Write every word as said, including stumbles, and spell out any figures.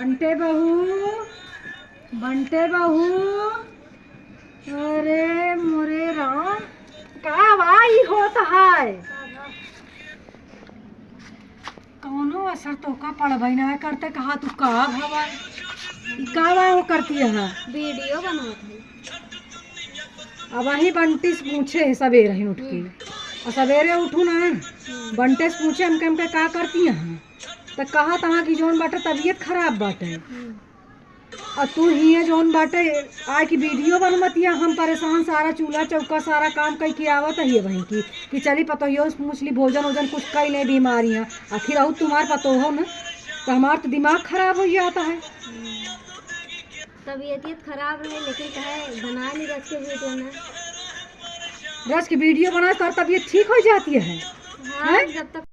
बंटे बहू, बंटे बहू, अरे मोरे राम, का भाई होत है? कौनो असर तो का पड़बई ना करते, कहा तू का भवा, ई का बा वो करती है? वीडियो बनवत है। अब वही बंटी से पूछे है सवेरे ही उठ के, हम्म। और सवेरे उठू ना, हम्म। बंटे से पूछे हमके, हमके का करती हैं, तो कहा तहाँ की जौन बाटे तबीयत खराब बाटे। हम्म। और तू ही है जौन बाटे आए की वीडियो बनवतिया, हम परेशान, सारा चूल्हा चौका सारा काम कई के आवत है वहीं की कि चली पतोहियो से पूछ ली, भोजन वोजन कुछ कई नहीं बीमारियाँ, आखिर अहू तुम्हार पतोहो ना, तो हमार तो दिमाग खराब हो जाता है। तबीयत खराब रहे लेकिन कहे बनाए नहीं रच के वीडियो ना। रच के वीडियो बनाए तो तबीयत ठीक हो जाती है। हाँ, हैं? जब तक